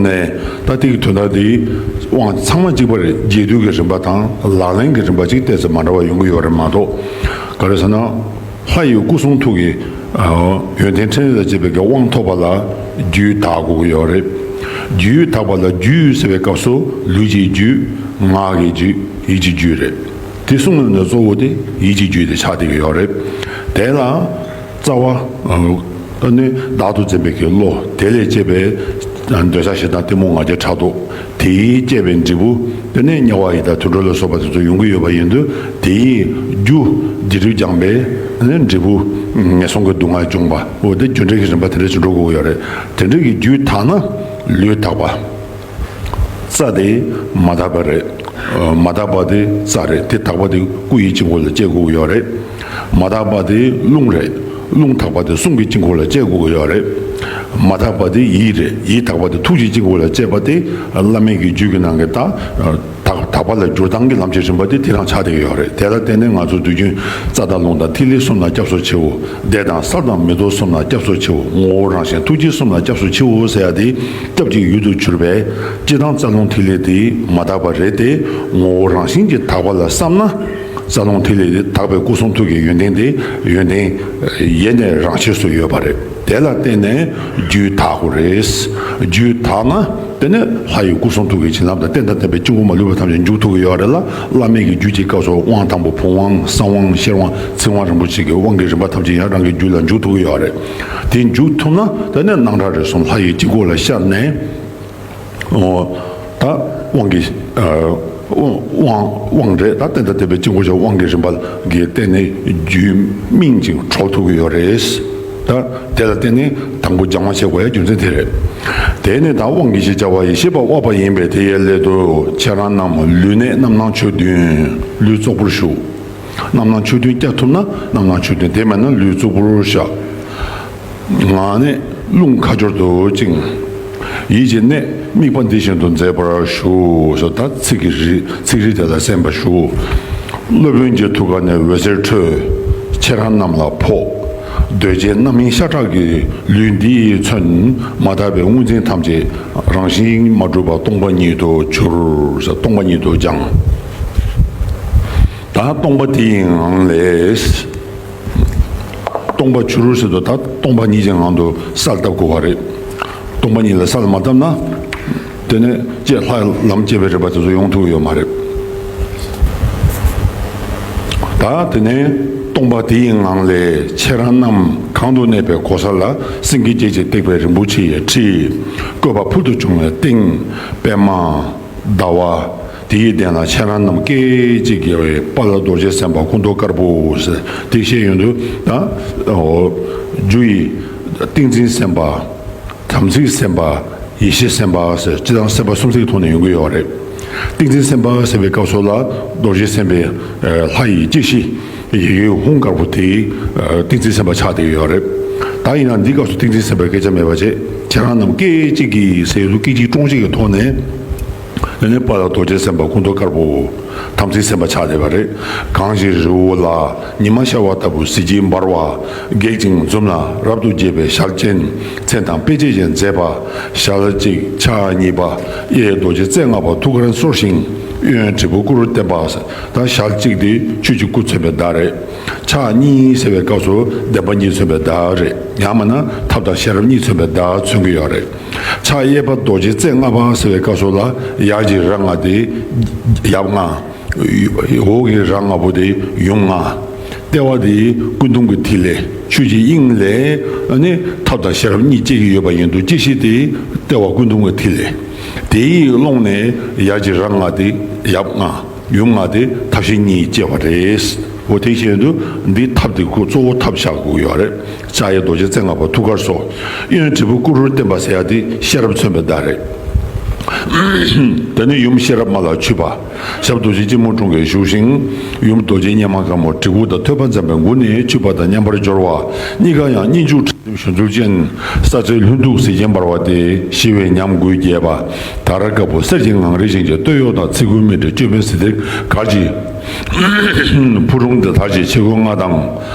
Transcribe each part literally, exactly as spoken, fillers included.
ནས་ད་དེ་གི་དོན་དག་དེ་དབང་ཚང་མ་གཅིག་པ་རེད། རྒྱས་བསྡུས་ཀྱི་རིམ་པ་དང་ལག་ལེན་གྱི་རིམ་པ་གཅིག་ཏོག་ཙམ་མ་འདྲ་བ་ཡོང་གི་ཡོད་རེད་མ་གཏོགས། ག་རེ་ཟེར་ན། ལྷ་ཡི་སྐུ་གསུང་ཐུགས་ཀྱི་ཡོན་ཏན་ཕྲིན་ལས་དང་བཅས་པའི་གི་དབང་ཐོབ་པ་ལ་རྒྱུད་དག་དགོས་ཀྱི་ཡོད་རེད། རྒྱུད་དག་པ་ལ་རྒྱུད་ཟེར་བའི་སྐབས་སུ་ལུས་ཀྱི་རྒྱུད། ངག་གི་རྒྱུད། ཡིད་ཀྱི་རྒྱུད་རེད། དེ་གསུམ་ནས་གཙོ་བོ་དེ་ཡིད་ཀྱི་རྒྱུད་དེ་ཆགས་བསྡད་ཀྱི་ཡོད་རེད། དེ་ལ་རྩ་བ། ཨ་ནི་བདག་ཏུ་འཛིན་པའི་གི་བློ་དེ་ལས་སྐྱེས་པའི་འདོད་ཆགས་ཞེ་སྡང་གཏི་མུག་ང་རྒྱལ་ཕྲག་དོག་དེས་བསྐྱེད་པའི་འབྲས་བུ་དེ་ནས་དམྱལ་བ་ཡི་དྭགས་དུད་འགྲོ་ལ་སོགས་པ་དེ་ཚོ་ཡོང་གི་ཡོད་པ་ཡིན་དུས། དེའི་རྒྱུ་སྡིག་སྒྲིབ་སྦྱངས་པའི་ཨ་ནི་འབྲས་བུ་ངན་སོང་གི་སྡུག་བསྔལ་འབྱུང་བ། འོ་དེ་རྒྱུ་འབྲས་ཀྱི་རིམ་པ་དེ་འདྲ་ཞིག་འགྲོ་དགོས་ཀྱི་ཡོད་རེད། དེ་འདྲ་གི་རྒྱུད་དག་ན་ལུས་དག་པ། རྩ་དེ་མ་དག་པ་རེད། མ་དག་པ་དེ་རྩ་རེད། དེ་དག་པ་དེ་སྐུ་ཡི་དཀྱིལ་འཁོར་ལ་སྐྱེ་དགོས་ཀྱི་ཡོད་རེད། མ་དག་པ་དེ་རླུང་རེད། རླུང་དག་པ་དེ་གསུང་གི་དཀྱིལ་འཁོར་ལ་སྐྱེ་དགོས་ཀྱི་ཡོད་རེད། མ་དག་པ་དེ་ཡིད་རེད། ཡིད་དག་པ་དེ་ཐུགས་ཀྱི་དཀྱིལ་འཁོར་ལ་སྐྱེས་པ་དེ་བླ་མེད་ཀྱི་རྒྱུད་ཀྱི་ནང་གི་ད་དག་དག་པ་ལ་འགྱུར་སྟངས་ཀྱི་ལམ་གྱི་རིམ་པ་དེ་དེ་རང་ཆགས་བསྡད་ཀྱི་ཡོད་རེད། དེ་ལ་བརྟེན་ནས་ང་ཚོ་དུས་རྒྱུན་རྩ་དང་རླུང་དང་ཐིག་ལེ་གསུམ་ལ་སྐྱབས་སུ་མཆིའོ། བདེ་དང་གསལ་དང་མི་རྟོག་གསུམ་ལ་སྐྱབས་སུ་མཆིའོ། ངོ་བོ་རང་བཞིན་ཐུགས་རྗེ་གསུམ་ལ་སྐྱབས་སུ་མཆིའོ་ཟེར་ཡ་དེ་སྐྱབས་ཀྱི་ཡུལ་དུ་གྱུར་པའི་སྤྱིར་བཏང་རྩ་རླུང་ཐིག་ལེ་དེ་མ་དག་པ་རེད་དེ། ངོ་བོ་རང་བཞིན་གྱིས་དག་པ་ལ་བསམ་ན། རྩ་རླུང་ཐིག་ལེ་དེ་དག་པའི་སྐུ་གསུང་ཐུགས་ཀྱི་ཡོན་ཏན་དེ་ཡོན་ཏན་ཡེ་ནས་རང་ཆས་སུ་ཡོད་པ་རེད། དེ་ལ་བརྟེན་ནས་རྒྱུད་དག་དགོས་རེད། རྒྱུད་དག་ན་དེ་ནས་ལྷ་ཡི་སྐུ་གསུང་ཐུགས་ཀྱི་བྱིན་རླབས་དང་རྟེན་དང་བརྟེན་པའི་སྐྱེ་བོ་མ་ལུས་པ་ཐམས་ཅད་འཇུག་ཐུབ་ཀྱི་ཡོད་རེད་ལ། བླ་མེད་ཀྱི་རྒྱུད་ཀྱི་སྐབས་སུ་དབང་དང་པོ་བུམ་དབང་གསང་དབང་ཤེར་དབང་ཚིག་དབང་རིན་པོ་ཆེ་གི་དབང་གི་རིམ་པ་ཐམས་ཅད་ཡང་རང་གི་རྒྱུད་ལ་འཇུག་ཐུབ་ཀྱི་ཡོད་རེད། དེ་འཇུག་ཐུབ་ན་དེ་ནས་སྣང་གྲགས་རིག་གསུམ་ལྷ་ཡི་དཀྱིལ་འཁོར་ལ་ཤར་ནས། ཨོ། ད་དབང་གི་ཨ་དབང་དབང་རེད། ད་རྟེན་དང་བརྟེན་པའི་དཀྱིལ་འཁོར་ཆགས། དབང་གི་རིམ་པ་གི་སྟེང་ནས་རྒྱུད་སྨིན་ཅིང་གྲོལ་ཐུབ་ཀྱི་ཡོད་རེད། ད་དེ་ལ་བརྟེན་ནས་དང་པོ་སྦྱང་བ་བྱེད་དགོས་ཡ་རྒྱུ་མཚན་དེ་རེད། དེ་ནས་ད་དབང་གི་གཞི་བཅའ་བ་ཡེ་ཤེས་པ་དབབ་པ་ཡིན་པས། དེའི་སླད་དུ་ཁྱེད་རང་རྣམས་ལུས་གནད་རྣམ་སྣང་ཆོས་བདུན། ལུས་བཙོག་པོར་བཞུགས། རྣམ་སྣང་ཆོས་བདུན་བསྐྱེད་ཐུབ་ན་རྣམ་སྣང་ཆོས་བདུན། དེ་མེད་ན་ལུས་བཙོག་པོར་བཞག། ངག་ནས་རླུང་ཁ་སྦྱོར་དུ་བཅིངས། ཡིད་ཀྱི་གནད་དམིགས་པ་འདི་བཞིན་དུ་མཛད་པར་ཞུ། ཟེར་ད་ཚིག་གི་རིགས་ཚིག་རིགས་དེ་ལ་གསན་པར་ཞུ། སློབ་དཔོན་གྱི་ཐུགས་ཀ་ནས་འོད་ཟེར་འཕྲོས། ཁྱེད་རང་རྣམས་ལ་ཕོག། གདོས་བཅས་རྣམ་སྨིན་ཤ་ཁྲག་གི་ལུས་འདིས་མཚོན་མ་དག་པའི་དངོས་འཛིན་ཐམས་ཅད་རང་བཞིན་མ་གྲུབ་པ་སྟོང་པ་ཉིད་དུ་གྱུར། ཟེར་སྟོང་པ་ཉིད་དུ་སྦྱངས། ད་སྟོང་པ་དེའི་ངང་ལས། སྟོང་པ་གྱུར་ཟེར་དུས་ད་སྟོང་པ་ཉིད་ཀྱི་ངང་དུ་གསལ་བཏབ་དགོས་པ་རེད། སྟོང་པ་ཉིད་ལ་གསལ་མ་བཏབ་ན། དེ་ནས་ཅེས་ལྷ་ལམ་སྐྱེ་བའི་རིམ་པ་དེ་ཚོ་ཡོང་ཐུབ་ཡོད་མ་རེད། ད་དེ་ནས་སྟོང་པ་དེའི་ངང་ལས་ཁྱེད་རང་རྣམས་གང་དུ་གནས་པའི་གོ་ས་ལ་སེང་གེ་བརྒྱད་ཀྱིས་བཏེགས་པའི་རིན་པོ་ཆེ་ཡི་ཁྲི། བཀོད་པ་ཕུལ་དུ་བྱུང་བའི་སྟེང་པདྨ། ཟླ་བ། དེའི་གདན་ལ་ཁྱེད་རང་རྣམས་སྐད་ཅིག་གིས་དཔལ་རྡོ་རྗེ་སེམས་དཔའ་སྐུ་མདོག་དཀར་པོ་ཟེར་དེ་བཤད་ཡོང་དུས་ད། ཨོ། རྒྱུ་ཡི་ཏིང་འཛིན་སེམས་དཔའ། དམ་ཚིག་སེམས་དཔའ། ཡེ་ཤེས་སེམས་དཔའ་ཟེར་སྤྱིར་བཏང་སེམས་དཔའ་སུམ་བརྩེགས་ཀྱི་ཐོག་ནས་ཡོང་གི་ཡོད་རེད། ཏིང་འཛིན་སེམས་དཔའ་ཟེར་བའི་སྐབས་སུ་ལ་རྡོ་རྗེ་སེམས་དཔའི་ལྷ་ཡི་སྐྱེ་གཞི། ཡི་གེ་ཧཱུྃ་དཀར་པོ་དེ་ཏིང་འཛིན་སེམས་དཔའ་ཆགས་བསྡད་ཡོད་རེད། ད་ཡིན་ན་འདི་སྐབས་སུ་ཏིང་འཛིན་སེམས་དཔའི་སྐད་ཆ་མེད་པ་བྱས། ཁྱེད་རང་རྣམས་སྐད་ཅིག་གིས་ཟེར་དུས་སྐད་ཅིག་ཀྲོང་ཅིག་གི་ཐོག་ནས། དེ་ནས་དཔལ་རྡོ་རྗེ་སེམས་དཔའ་སྐུ་མདོག་དཀར་པོ། དམ་ཚིག་སེམས་དཔའ་ཆགས་བསྡད་པ་རེད། གང་ཞིག་རི་བོ་ལ་ཉི་མ་ཤར་བ་ལྟ་བུ་གཟི་བརྗིད་འབར་བ། སྒེག་ཅིང་འཛུམ་ལ་རབ་ཏུ་དགྱེས་པའི་ཞལ་ཅན། མཚན་དང་དཔེ་བྱད་ཀྱིས་མཛེས་པ། ཞལ་གཅིག་ཕྱག་གཉིས་པ། གཡས་རྡོ་རྗེ་རྩེ་ལྔ་པ་ཐུགས་ཀར་གསོར་ཞིང་། གཡོན་དྲིལ་བུ་སྐུ་རུ་བསྟན་པ། ད་ཞལ་གཅིག་དེ་ཆོས་ཀྱི་སྐུ་མཚོན་པའི་བརྡ་རེད། ཕྱག་གཉིས་ཟེར་བའི་སྐབས་སུ་བདེན་པ་གཉིས་མཚོན་པའི་བརྡ་རེད། ཡང་མིན་ན་ཐབས་དང་ཤེས་རབ་གཉིས་མཚོན་པའི་བརྡ་མཚོན་གྱི་ཡོད་རེད། ཕྱག་གཡས་པ་རྡོ་རྗེ་རྩེ་ལྔ་པ་ཟེར་བའི་སྐབས་སུ་ལ་ཡར་གྱི་རྭ་ལྔ་དེ་ཡབ་ལྔ། འོག་གི་རྭ་ལྔ་པོ་དེ་ཡུམ་ལྔ། ལྟེ་བ་དེ་སྐུ་གདུང་གི་ཐིག་ལེ། ཆོས་ཀྱི་དབྱིངས་ལས་ནི་ཐབས་དང་ཤེས་རབ་གཉིས་སྐྱེ་གི་ཡོད་པ་ཡིན་དུས་སྐྱེ་གཞི་དེ་ལྟེ་བ་སྐུ་གདུང་གི་ཐིག་ལེ། དེའི་ཀློང་ནས་ཡར་གྱི་རྭ་ལྔ་དེ་ཡབ་ལྔ། ཡུམ་ལྔ་དེ་ཐབས་ཤེས་གཉིས་སྐྱེ་བ་རེད། འོ་དེ་བཞིན་དུ་འདི་ཐབས་དེ་ཁོ་གཙོ་བོ་ཐབས་བཞག་དགོས་ཡོད་རེད། ཕྱག་གཡས་རྡོ་རྗེ་རྩེ་ལྔ་པ་ཐུགས་ཀར་གསོ། གཡོན་དྲིལ་བུ་སྐུ་རུར་བསྟན་པ་ཟེར་ཡ་དེ་ཤེས་རབ་མཚོན་པའི་བརྡ་རེད། དེ་ནས་ཡུམ་ཤེས་རབ་མ་ལ་འཁྱུད་པ། ཞབས་རྡོ་རྗེ་སྤྱི་བོའི་དྲུང་གིས་བཞུགས་ཤིང་། ཡུམ་རྡོ་རྗེ་སྙེམས་མ་དཀར་མོ་གྲི་གུག་དང་ཐོད་པ་འཛིན་པའི་མགུལ་ནས་འཁྱུད་པ་དང་མཉམ་པར་སྦྱོར་བ། གཉིས་ཀ་ཡང་སྙན་འཇུག་གྲུ་གཟིངས་གཞུ་འཛུལ་ཅན། ས་རྩེ་ལྷུན་སྡུག་གཟི་བརྗིད་འབར་བ་སྟེ་ཞི་བའི་ཉམས་དགུས་རྒྱས་པ། དར་དཀར་པོ་གསེར་གྱི་ངང་རིས་བཞིན་གྱི་སྟོད་གཡོགས་དང་ཚིག་གུའི་མཎྜལ་ཅོད་པན་གཟི་མདངས་གར་གྱིས་ ཕུ་རུང་འདི་དག་ཅེས་ཆས་གོས་ལྔ་དང་།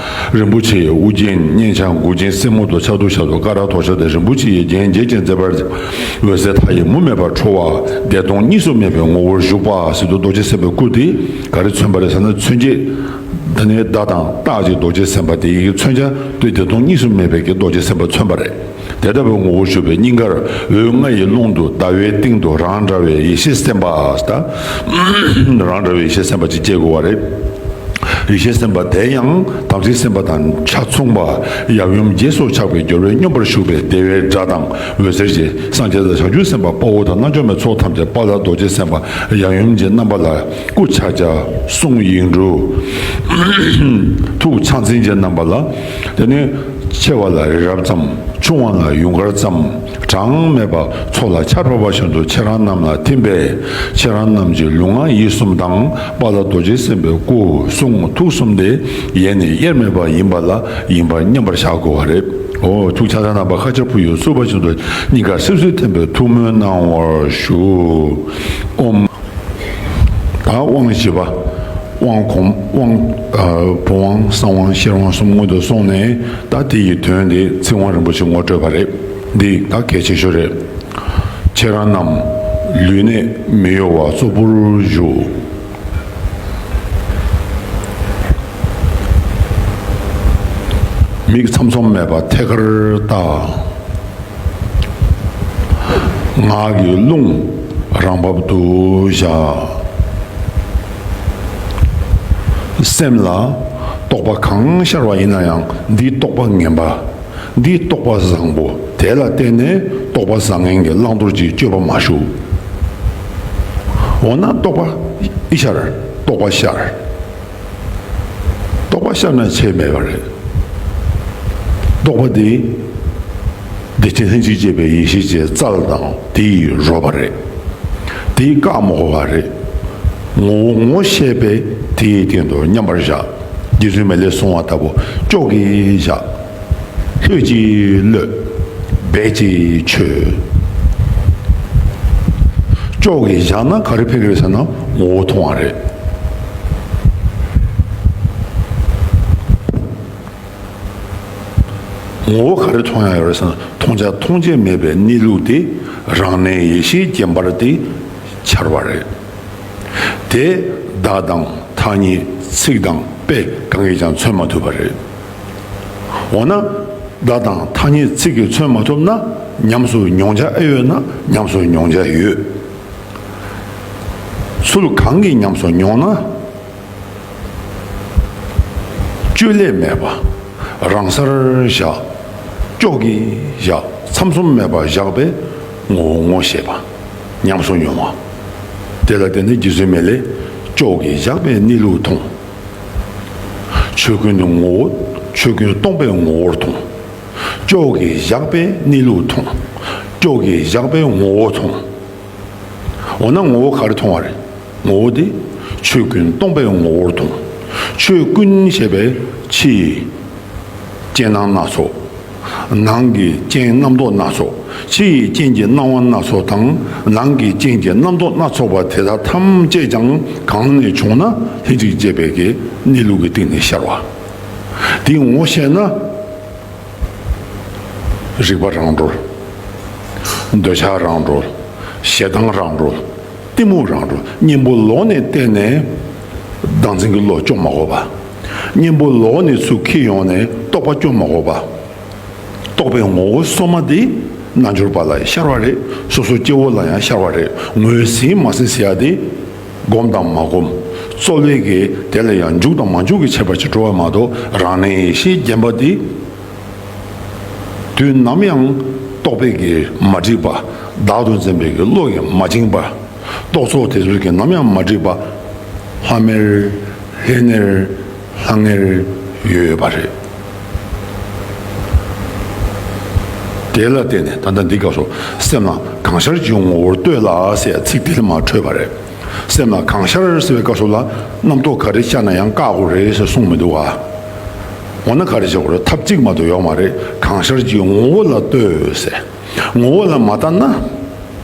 རིན་པོ་ཆེ་ཡི་དབུ་རྒྱན་སྙན་ཆ་མགུལ་ཅན་སེན་མོ་དང་ཕྱག་ཏུ་ཞབས་ཏོག་ཀ་ར་ཐོགས་ཤ་སྟེ། རིན་པོ་ཆེ་ཡི་རྒྱན་བརྒྱད་ཅན་མཛེས་པར་འོད་ཟེར་མཐའ་ཡས་མུ་མེད་པར་འཕྲོ་བ། བདེ་སྟོང་གཉིས་སུ་མེད་པའི་ངོ་བོར་བཞུགས་པ་ཟེར་དུས། རྡོ་རྗེ་སེམས་དཔའི་སྐུ་དེ་ག་རེ་མཚོན་པ་རེད་ཟེར་ན། མཚོན་བྱེད་དེ་ནི་མདའ་དང་སྟག་ཅེས་རྡོ་རྗེ་སེམས་དཔའ་དེ་ཡི་གེ་མཚོན་བྱ་དེ་བདེ་སྟོང་གཉིས་སུ་མེད་པའི་གི་རྡོ་རྗེ་སེམས་དཔའ་མཚོན་པ་རེད། དེ་ལྟ་བུའི་ངོ་བོར་བཞུགས་པའི་སྙིང་གར་འོད་ལྔ་ཡི་ཀློང་དུ་ཟླ་བའི་སྟེང་དུ་རང་འདྲ་བའི་ཡེ་ཤེས་སེམས་དཔའ། ད་རང་འདྲ་བའི་ཡེ་ཤེས་སེམས་དཔའ་ཅིག་སྐྱེ་དགོས་པ་རེད། ཡེ་ཤེས་སེམས་དཔའ་དེ་ཡང་དམ་ཚིག་སེམས་དཔའ་དང་ཆ་མཚུངས་པ། ཡབ་ཡུམ་རྗེས་སུ་ཆགས་པའི་སྦྱོར་བས་སྙོམས་པར་ཞུགས་པའི་བདེ་བའི་སྒྲ་དང་འོད་ཟེར་གྱིས་སངས་རྒྱས་དང་བྱང་ཆུབ་སེམས་དཔའ་དཔའ་བོ་དང་རྣལ་འབྱོར་མའི་ཚོགས་ཐམས་ཅད་དཔལ་ལྡན་རྡོ་རྗེ་སེམས་དཔའ་ཡབ་ཡུམ་གྱི་རྣམ་པ་ལ། སྐུ་ཕྱག་རྒྱ། གསུང་ཡིག་འབྲུ། ཐུགས་ཕྱག་མཚན་གྱི་རྣམ་པ་ལ། དེ་ནས་ཆེ་བ་ལ་རི་རབ་ཙམ། ཆུང་བ་ལ་ཡུངས་དཀར་ཙམ། གྲངས་མེད་པ་མཚོ་ལ་ཆར་ཕབ་པ་བཞིན་དུ་ཁྱེད་རང་རྣམས་ལ་ཐིམ་པས། ཁྱེད་རང་རྣམས་ཀྱི་ལུས་ངག་ཡིད་གསུམ་དང་། དཔལ་ལྡན་རྡོ་རྗེ་སེམས་དཔའི་སྐུ་གསུང་ཐུགས་གསུམ་དེ་ཡེ་ནས་དབྱེར་མེད་པ་ཡིན་པ་ལ་ཡིན་པར་མཉམ་པར་བཞག་དགོས་པ་རེད། འོ། ཐུགས་ཕྱག་མཚན་རྣམ་པ་ཁ་ཆར་ཕུ་ཡུ་བསུ་བ་བཞིན་དུ་སྙིང་གར་སིབ་སིབ་ཐིམ་པས་ཐུགས་སྨོན་གནང་བར་ཞུ། ཨོཾ། ད་དབང་བཞི་པ། དབང་གོང་། དབང་། ཨ། བུམ་དབང་། གསང་དབང་། ཤེར་དབང་གསུམ་སྔོན་དུ་སོང་ནས། ད་དེ་ཡི་དོན་དེ་ཚིག་དབང་རིན་པོ་ཆེ་ངོ་སྤྲོད་པ་རེད། འདི་ད་གལ་ཆེ་ཤོས་རེད། ཁྱེད་རང་རྣམས་ལུས་གནད་མི་གཡོ་བ་གཙོ་བོར་བཞུགས། མིག་མཚམས་མཚམས་མེད་པ་ཐད་ཀར་ལྟ། ངག་གི་རླུང་རང་བབས་སུ་བཞག། སེམས་ལ་རྟོག་པ་གང་ཤར་བ་ཡིན་ན་ཡང་འདི་རྟོག་པ་ངན་པ། འདི་རྟོག་པ་བཟང་པོ། དེ་ལ་བརྟེན་ནས་རྟོག་པ་བཟང་ངན་གྱི་བླང་དོར་གྱི་དཔྱོད་པ་མ་ཞུགས། འོ་ན་རྟོག་པ་ཤར། རྟོག་པ་ཤར། རྟོག་པ་ཤར་ན་ཆེ་མེད་པ་རེད། རྟོག་པ་དེ་བདེ་ཆེན་ལྷན་ཅིག་སྐྱེས་པའི་ཡེ་ཤེས་ཀྱི་རྩལ་དང་དེའི་རོལ་པ་རེད། དེས་བཀག་མ་དགོས་པ་རེད། ངོ་བོ་ངོ་ཤེས་པས་དེའི་སྟེང་དུ་མཉམ་པར་བཞག། རྗེ་བཙུན་མི་ལས་གསུངས་པ་ལྟ་བུ་ཅོག་གིས་བཞག། ལྷོད་ཀྱིས་གློད། སྦས་ཀྱིས་ཆོད། ཅོག་གིས་བཞག་ན་ག་རེ་ཕན་གི་རེད་ཟེར་ན་ངོ་བོ་མཐོང་བ་རེད། ངོ་བོ་ག་རེ་མཐོང་ཡ་ཡོད་རེད་ཟེར་ན། མཐོང་བྱ་མཐོང་བྱེད་མེད་པའི་གནས་ལུགས་དེ་རང་གནས་ཡེ་ཤེས་རྒྱན་པར་དེ་འཆར་བ་རེད། དེ་བརྡ་དང་ཐ་སྙད་ཚིག་དང་དཔེ་གང་གིས་ཀྱང་མཚོན་མ་ཐུབ་པ་རེད། འོ་ན་བརྡ་དང་ཐ་སྙད་ཚིག་གིས་མཚོན་མ་ཐུབ་ན། ཉམས་སུ་མྱོང་བྱ་ཨེ་ཡོད་ན་ཉམས་སུ་མྱོང་བྱ་ཡོད། ཚུལ་གང་གིས་ཉམས་སུ་མྱོང་ན། བཅོས་བསླད་མེད་པ། རང་སར་བཞག། ཅོག་གིས་བཞག། མཚམས་མཚམས་མེད་པར་བཞག་པས་ངོ་བོ་ངོ་ཤེས་པ། ཉམས་སུ་མྱོང་བ། དེ་ལ་བརྟེན་ནས་རྗེ་བཙུན་མི་ལས་ཅོག་གིས་བཞག་པའི་གནས་ལུགས་མཐོང་། ཆོས་ཀུན་ནི་ངོ་བོ། ཆོས་ཀུན་སྟོང་པའི་ངོ་བོར་མཐོང་། ཅོག་གིས་བཞག་པའི་གནས་ལུགས་མཐོང་། ཅོག་གིས་བཞག་པའི་ངོ་བོ་མཐོང་། འོ་ན་ངོ་བོ་ག་རེ་མཐོང་བ་རེད། ངོ་བོ་དེ་ཆོས་ཀུན་སྟོང་པའི་ངོ་བོར་མཐོང་། ཆོས་ཀུན་ཞེས་པའི་ཕྱི་ཡི་རྐྱེན་སྣང་སྣ་ཚོགས། ནང་གི་རྐྱེན་རྣམ་རྟོག་སྣ་ཚོགས། ཕྱི་ཡི་རྐྱེན་གྱི་སྣང་བ་སྣ་ཚོགས་དང་། ནང་གི་རྐྱེན་གྱི་རྣམ་རྟོག་སྣ་ཚོགས་པ་དེ་དག་ཐམས་ཅད་ཀྱང་གང་ནས་བྱུང་ན་ལྷན་ཅིག་སྐྱེས་པའི་གི་གནས་ལུགས་ཀྱི་སྟེང་ནས་ཤར་བ། དེ་ངོ་ཤེས་ན། རིག་པ་རང་གྲོལ། འདོད་ཆགས་རང་གྲོལ། ཞེ་སྡང་རང་གྲོལ། གཏི་མུག་རང་གྲོལ། གཉེན་པོ་ལོག་ནས་བལྟས་ནས་བདག་འཛིན་གྱི་བློ་སྐྱོ་མ་དགོས་པ། གཉེན་པོ་ལོག་ནས་ཚུར་འཁྱེར་ཡོང་ནས་རྟོག་པ་སྐྱོ་མ་དགོས་པ། རྟོག་པའི་ངོ་བོ་སོ་མ་དེ་རྣལ་འབྱོར་པ་ལ་ཤར་བ་རེད། སོ་སོ་སྐྱེ་བོ་ལ་ཡང་ཤར་བ་རེད། ངོས་ཟིན་མ་ཟིན་ཟེར་ཡ་དེ། སྒོམ་དང་མ་སྒོམ། རྩོལ་བས་ཀྱི་དེ་ལ་ཡང་འཇུག་དང་མ་འཇུག་གི་ཁྱད་པར་གྱི་འགྲོ་བ་མ་གཏོགས། རང་གནས་ཡེ་ཤེས་བརྒྱན་པ་དེ། དུས་ནམ་ཡང་རྟོག་པས་ཀྱི་མ་བསྒྲིབས་པ། བདག་ཏུ་འཛིན་པའི་ཀྱི་བློ་ཡིས་མ་བཅིངས་པ། རྟོག་ཚོགས་དེ་ཚོས་ཀྱི་ནམ་ཡང་མ་བསྒྲིབས་པ། ལྷམ་མེར། ལྷན་ནེར། ལྷང་ངེར་ཡོད་ཡོད་པ་རེད། དེ་ལ་བརྟེན་ནས་ད་ལྟ་འདི་སྐབས་སུ་སེམས་ལ་གང་ཤར་གྱི་ངོ་བོར་ལྟོས་ལ་ཟེར་ཚིག་དེ་ལ་མ་འཕྲོས་པ་རེད། སེམས་ལ་གང་ཤར་ཟེར་བའི་སྐབས་སུ་ལ་རྣམ་རྟོག་ག་རེ་ཤར་ན་ཡང་བཀག་དགོས་རེད་ཟེར་གསུངས་མི་འདུག་ག་འོ་ན་ག་རེ་བྱེད་དགོས་རེད། ཐབས་གཅིག་མ་གཏོགས་ཡོད་མ་རེད། གང་ཤར་གྱི་ངོ་བོ་ལ་ལྟོས་ཟེར། ངོ་བོ་ལ་མ་ལྟ་ན།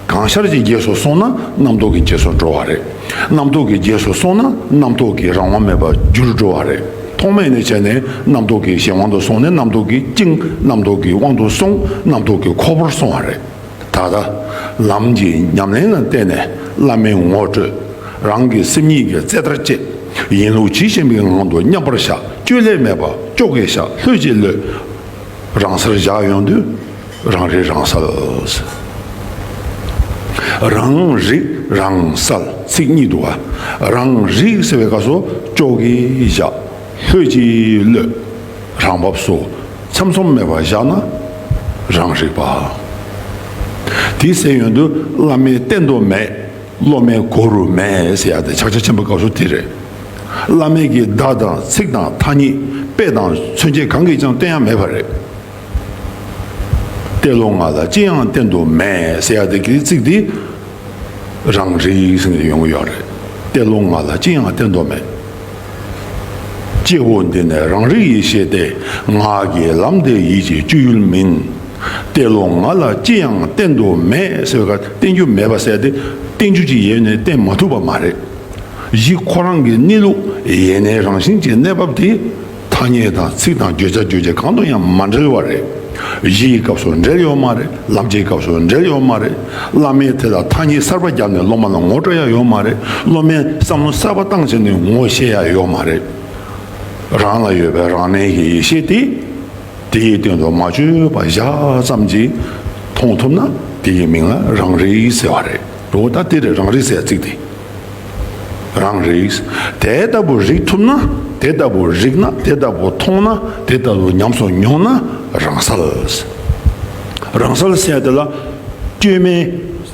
གང་ཤར་གྱི་རྗེས་སུ་སོང་ན་རྣམ་རྟོག་གི་རྗེས་སུ་འགྲོ་བ་རེད། རྣམ་རྟོག་གི་རྗེས་སུ་སོང་ན་རྣམ་རྟོག་གི་རང་དབང་མེད་པར་འགྱུར་འགྲོ་བ་རེད། ཐོག་མེད་ནས་བྱས་ནས་རྣམ་རྟོག་གི་གཞན་དབང་དུ་སོང་ནས་རྣམ་རྟོག་གི་བཅིངས། རྣམ་རྟོག་གི་དབང་དུ་སོང་། རྣམ་རྟོག་གི་ཁོག་པར་སོང་བ་རེད། ད་ལྟ་ལམ་གྱི་ཉམས་ལེན་ལ་བརྟེན་ནས་བླ་མའི་ངོ་སྤྲོད། རང་གི་སེམས་ཉིད་ཀྱི་རྩེ་ལྟར་བཅད། ཡིན་ལུགས་ཇི་བཞིན་པའི་ངང་དུ་མཉམ་པར་བཞག། བཅོས་བསླད་མེད་པ་ཅོག་གེ་བཞག། ལྷོད་ཀྱིས་ཀློད། རང་སར་བཞག་ཡོང་དུས་རང་རིག་རང་གསལ། རང་རིག་རང་གསལ་ཚིག་གཉིས་འདུག་བ། རང་རིག་ཟེར་བའི་སྐབས་སུ་ཅོག་གེ་བཞག། ལྷོད་ཀྱིས་ཀློད། རང་བབས་སུ་ཚམ་ཚོམ་མེད་པར་བཞག་ན་རང་རིག་པ། དེ་ཟེར་ཡོང་དུས་བླ་མའི་བསྟན་དུ་མེད། སློབ་མའི་གོ་རུ་མེད་ཟེར་ཡ་དེ་ཕྱག་རྒྱ་ཆེན་པོའི་སྐབས་སུ་དེ་རེད། བླ་མའི་གི་བརྡ་དང་ཚིག་དང་ཐ་སྙད། དཔེ་དང་མཚོན་བྱེད་གང་གིས་ཀྱང་བསྟན་ཡ་མེད་པ་རེད། གཏེར་ལུགས་ང་ལ་ཅི་ཡང་བསྟན་དུ་མེད་ཟེར་ཡ་དེ་གི་ཚིག་དེ་རང་རིག་ཟེར་ནས་ཡོང་གི་ཡོད་རེད། གཏེར་ལུགས་ང་ལ་ཅི་ཡང་བསྟན་དུ་མེད། སྐྱེ་བོ་འདི་ནི་རང་རིག་ཡེ་ཤེས་ཏེ། ངག་གི་ལམ་འདི་ཡིད་ཀྱི་སྤྱོད་ཡུལ་མིན། གཏེར་ལུགས་ང་ལ་ཅི་ཡང་བསྟན་དུ་མེད་ཟེར་བ་བསྟན་རྒྱུ་མེད་པ་ཟེར་ཏེ་བསྟན་རྒྱུ་ཅིག་ཡོད་ནས་བསྟན་མ་ཐུབ་པ་མ་རེད། གཞི་ཁོ་རང་གི་གནས་ལུགས་ཡེ་ནས་རང་བཞིན་གྱི་གནས་བབ་དེ་ཐ་སྙད་དང་ཚིག་དང་བརྗོད་བྱ་རྗོད་བྱེད་གང་དང་ཡང་མ་འབྲེལ་བ་རེད། གཞི་ཡི་སྐབས་སུ་འབྲེལ་ཡོད་མ་རེད། ལམ་གྱི་སྐབས་སུ་འབྲེལ་ཡོད་མ་རེད། བླ་མས་དེ་ལ་ཐ་སྙད་གསར་པ་བརྒྱབ་ནས་སློབ་མ་ལ་ངོ་སྤྲོད་ཡ་ཡོད་མ་རེད། སློབ་མས་བསམ་བློ་གསར་པ་བཏང་བྱས་ནས་ངོ་ཤེས་ཡ་ཡོད་མ་རེད། རང་ལ་ཡོད་པའི་རང་གནས་ཀྱི་ཡེ་ཤེས་དེ། དེའི་སྟེང་དུ་མ་བཅོས་པ་བཞག་ཙམ་གྱིས་མཐོང་ཐུབ་ན་དེའི་མིང་ལ་རང་རིག་ཟེར་བ་རེད། འོ་ད་དེ་རེད། རང་རིག་ཟེར་ཚིག་དེ། རང་རིག། དེ་ལྟ་བུ་རིག་ཐུབ་ན། དེ་ལྟ་བུ་རིག་ན། དེ་ལྟ་བུ་མཐོང་ན། དེ་ལྟ་བུ་ཉམས་སུ་མྱོང་ན་རང་གསལ། རང་གསལ་ཟེར་དེ་ལ། བཅོས་མའི་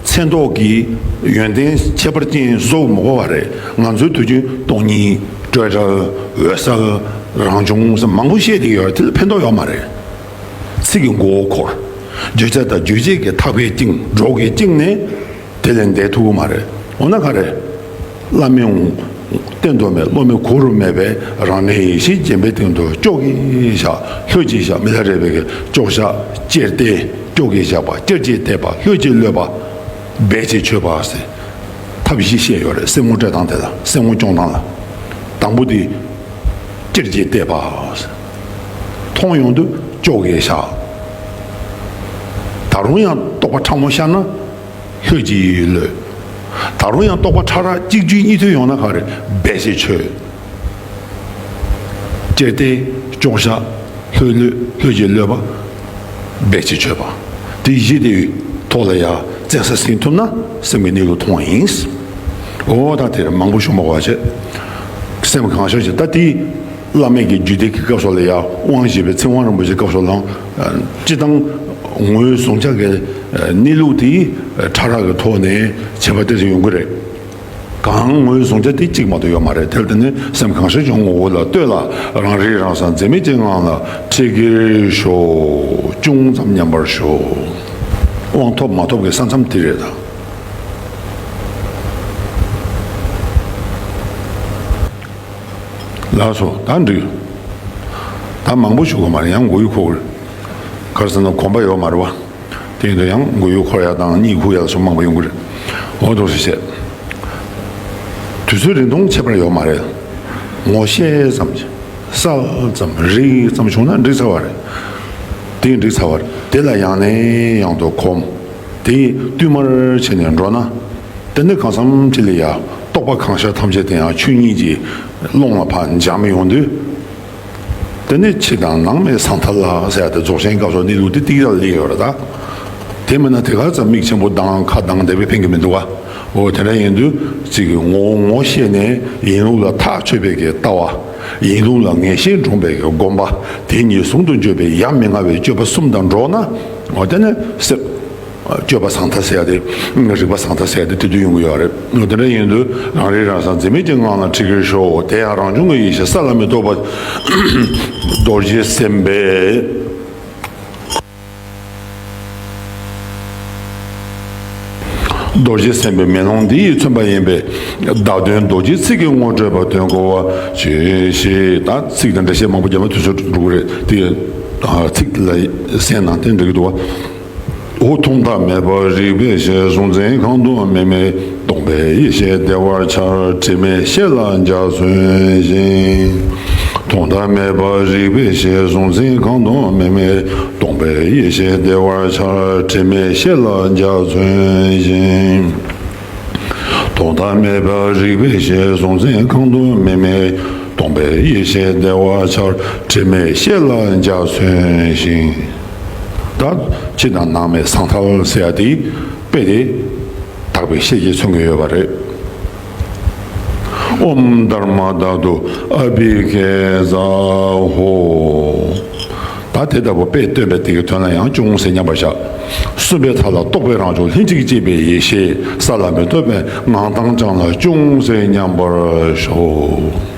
མཚན་ཐོག་གི་ཡོན་ཏན་ཁྱད་པར་ཅན་བཟོ་མི་དགོས་པ་རེད། ང་ཚོའི་དུས་རྒྱུན་སྟོང་ཉིད། སྤྲོས་བྲལ། འོད་གསལ། རང་བྱུང་ཟེར་མང་པོ་བཤད་ཀྱི་ཡོད་རེད། དེ་ལ་ཕན་ཐོགས་ཡོད་མ་རེད། ཚིག་གི་མགོ་བོ་འཁོར། བརྗོད་བྱ་དང་རྗོད་བྱེད་ཀྱི་ཐག་པས་བཅིངས། སྒྲོག་གིས་བཅིངས་ནས་དེ་ལས་འདས་ཐུབ་ཀྱི་མ་རེད། འོ་ན་ག་རེ། བླ་མའི་བསྟན་དུ་མེད། སློབ་མའི་གོ་རུ་མེད་པའི་རང་གནས་ཡེ་ཤེས་རྗེན་པའི་སྟེང་དུ་ཅོག་གེ་བཞག། ལྷོད་ཀྱིས་བཞག། མི་ལ་རས་པའི་གི་ཅོག་བཞག། ཅེར་ཏེ། ཅོག་གེ་བཞག་པ། ཅེར་གྱིས་བལྟས་པ། ལྷོད་ཀྱིས་ཀློད་པ། འབད་ཅིང་ཆོད་པ་ཟེར། ཐབས་བཞི་བཤད་ཡོད་རེད། སེམས་ངོ་སྤྲད་སྟངས་དེ་ལ། སེམས་ངོ་སྐྱོང་སྟངས་ལ། དང་པོ་དེ། ཅེར་གྱིས་བལྟས་པ། མཐོང་ཡོང་དུས་ཅོག་གེ་བཞག། ད་རུང་ཡང་རྟོག་པ་ཕྲ་མོ་ཤར་ན། ལྷོད་ཀྱིས་ཀློད། ད་རུང་ཡང་རྟོག་པ་ཕྲ་རགས་གཅིག་བརྒྱུད་གཉིས་མཐུད་ཡོང་ན་ག་རེ། འབད་ཅིང་ཆོད། ཅེར་ཏེ། ཅོག་བཞག། ལྷོད་ཀློད། ལྷོད་ཀྱིས་ཀློད་པ། འབད་ཅིང་ཆོད་པ། དེ་བཞི་དེའི་ཐོག་ལ་ཡ་བཙན་ས་ཟིན་ཐུབ་ན་སེམས་ཀྱི་གནས་ལུགས་མཐོང་བ་ཡིན། འོ་ད་དེར་མང་པོ་ཞུ་མ་དགོས་པ་བྱས། སེམས་གང་ཤར་གྱི་ད་དེ། བླ་མེད་ཀྱི་རྒྱུད་སྡེ་གི་སྐབས་སུ་ལ་ཡང་དབང་བཞི་པའི་ཚིག་དབང་རིན་པོ་ཆེའི་སྐབས་སུ་ལའང་སྤྱི་བཏང་ངོས་བཟུང་བྱ་གི་གནས་ལུགས་དེ་ཕྲ་རགས་ཀྱི་ཐོག་ནས་ཁྱད་པར་ཏོག་ཙམ་ཡོང་གི་རེད། གང་ངོས་བཟུང་བྱ་དེ་གཅིག་མ་གཏོགས་ཡོད་མ་རེད། དེར་བརྟེན་ནས་སེམས་གང་ཤར་གྱི་ངོ་བོ་ལ་ལྟོས་ལ། རང་རིག་རང་གསལ་འཛད་མེད་ཀྱི་ངང་ལ་འཁྲིད་གེར་ཤོག། ཅུང་ཙམ་མཉམ་པར་ཞོག། དབང་ཐོབ་མ་ཐོབ་ཀྱི་ས་མཚམས་དེ་རེད་ད། ལགས་སོ། ད་འགྲིག། ད་མང་པོ་ཞུ་དགོས་མ་རེད། ཡང་མགོ་ཡུ་འཁོར་གི་རེད། ག་རེ་ཟེར་ན་གོམས་པ་ཡོད་མ་རེད་བ། དེ་ཡིན་དུས་ཡང་མགོ་ཡུ་འཁོར་ཡ་དང་གཉིད་ཁུག་ཡ་ལ་སོགས་མང་པོ་ཡོང་གི་རེད། འོ་འདུག་སེ་བྱས། དུས་ཚོད་རིང་ཐུང་ཁྱད་པར་ཡོད་མ་རེད། ངོ་ཤེས་ཙམ། གསལ་ཙམ། རིག་ཙམ་བྱུང་ན་འགྲིག་ཚར་བ་རེད། དེ་འགྲིག་ཚར་བ་རེད། དེ་ལ་ཡང་ནས་ཡང་དུ་གོམས། དེ་བསྟུད་མར་བྱས་ནས་འགྲོ་ན། དེ་ནས་གང་འཚམ་ཅིག་ལ་ཡ་རྟོག་པ་གང་ཤར་ཐམས་ཅད་དེ་ཡང་ཆོས་ཉིད་ཀྱི་ཀློང་ལ་ཕར་འབྱམས་ཡོང་དུས། དེ་ནས་ཕྱི་དང་ནང་མེད་ཟང་ཐལ་ལ་ཟེར་ཡ་དེ་རྫོགས་ཆེན་སྐབས་སུ་གནས་ལུགས་དེ་ཏིག་ཏག་སླེབས་ཡོད་རེད་ད། དེ་མིན་ན་དེ་ག་ཙམ་མིག་ཆེན་པོ་གདངས་ཁ་གདངས་བསྡད་པས་ཕན་གྱི་མི་འདུག་ག་འོ་དེ་འདྲ་ཡིན་དུས་ཅིག་གི་ངོ་བོ་ངོ་ཤེས་ནས་ཡིན་ལུགས་ལ་ཐག་ཆོད་པའི་གི་ལྟ་བ། ཡིན་ལུགས་ལ་ངེས་ཤེས་འདྲོངས་པའི་གི་སྒོམ་པ། དེ་གཉིས་ཟུང་དུ་འཇུག་པའི་ཡ་མི་ང་བའི་སྤྱོད་པ་གསུམ་དང་འགྲོགས་ན། འོ་དེ་ནས་སེམས། སྤྱོད་པ་ཟང་ཐལ་ཟེར་ཡ་དེ། རིག་པ་ཟང་ཐལ་ཟེར་ཡ་དེ་དེ་དུས་ཡོང་གི་ཡོད་རེད། འོ་དེ་འདྲ་ཡིན་དུས་རང་རིག་རང་གསལ་འཛད་མེད་ཀྱི་ངང་ལ་འཁྲིད་གེར་ཤོག། དེ་ཡང་རང་བྱུང་གི་ཡེ་ཤེས་ས་ལ་མི་རྟོག་པ། རྡོ་རྗེ་སེམས་དཔའི། རྡོ་རྗེ་སེམས་དཔའི་མེ་ལོང་འདི་ཡིས་མཚོན་པ་ཡིན་པས། བརྡ་དོན་རྡོ་རྗེའི་ཚིག་གིས་ངོ་སྤྲོད་པ་དོན་གོ་བ་ཇི་ཞིག་ད་ཚིག་དང་འགྲེལ་བཤད་མང་པོ་རྒྱབ་ན་དུས་ཚོད་འགྲོ་གི་རེད་དེ། ཚིག་ལ་གསན་ན་དེ་འགྲིག་གི་འདུག་བ། འོ། ཐོག་མཐའ་མེད་པ་རིག་པའི་གཞི། གཟུང་འཛིན་གང་དུ་མེད་མེད་སྟོང་པའི་ཡེ་ཤེས་བདེ་བར་འཆར། དྲི་མེད་ཤེལ་ལ་འཇའ་ཚོན་བཞིན། ཐོག་མཐའ་མེད་པ་རིག་པའི་གཞི། གཟུང་འཛིན་གང་དུ་མེད་མེད་སྟོང་པའི་ཡེ་ཤེས་བདེ་བར་འཆར། དྲི་མེད་ཤེལ་ལ་འཇའ་ཚོན་བཞིན། ཐོག་མཐའ་མེད་པ་རིག་པའི་གཞི། གཟུང་འཛིན་གང་དུ་མེད་མེད་སྟོང་པའི་ཡེ་ཤེས་བདེ་བར་འཆར། དྲི་མེད་ཤེལ་ལ་འཇའ་ཚོན་བཞིན། ད་ཕྱི་དང་ནང་མེད་ཟང་ཐལ་ཟེར་ཡ་དེ་དཔེ་དེ་དག་པའི་ཤེལ་གྱིས་མཚོན་གྱི་ཡོད་པ་རེད། ཨོཾ་དྷརྨ་དྷཱ་ཏུ་ཨ་བྷི་གྷེ་ཛ་ཧོ། ད་དེ་ལྟ་བུ་དཔེ་སྟོན་པའི་དེ་གི་དོན་ལ་ཡང་ཅུང་ཟད་མཉམ་པར་བཞག། གསུམ་པའི་མཐའ་ལ་རྟོག་པའི་རང་བྱུང་ལྷན་ཅིག་སྐྱེས་པའི་ཡེ་ཤེས། ས་ལ་མི་ལྟོས་པའི་ངང་དྭངས་འཆང་ལ་ཅུང་ཟད་མཉམ་པར་ཞོག།